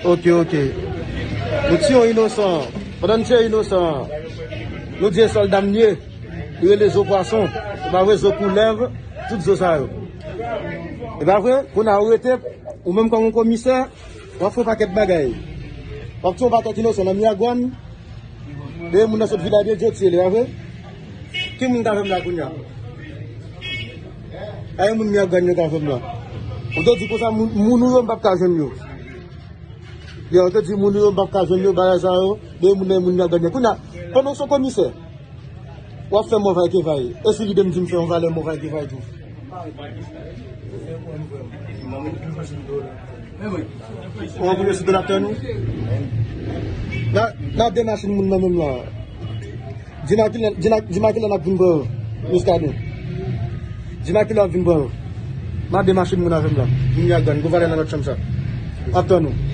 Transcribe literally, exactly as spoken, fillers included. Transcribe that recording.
Ok, ok. Nou tiye yon inosan. Pandan n tiye inosan an, nou di e sòlda m li ye. Li rele zo pwason. Se pa vre, zo koulèv, tout zo sa yo. E pa vre, kounye a ou rete, ou menm kòm yon komisè, w ap fè yon pakèt bagay. W ap tiye yon pakèt inosan nan Miragwàn. Dèyè moun nan sot Vilaj de Dye, tiye li, pa vre? Ki moun ka fè m la kounye a? Ay, moun Miragwàn yo ka fè m la. Ou te di konsa, moun, moun ou yo, m p ap ka jwenn yo. Yo, ou te di moun ou yo, m p ap ka jwenn yo, bagay sa yo, dèyè moun nan moun Miragwàn yo. Kounye a, pandan w se komisè, w ap fè mòvay ke vay. E si lide m di m fè yon valè mòvay ke vay tou? Ou anvoye sou do laptè nou? N a, n a de machin moun nan menm la. Di m a kilè, di m a, di m a kilè n ap vin pran yo, Muscadin. Di m a kilè w ap vin pran yo. M a de machin moun avè m la. Moun Miragwàn, gwo valè nan lòt chanm sa. Ap tann ou.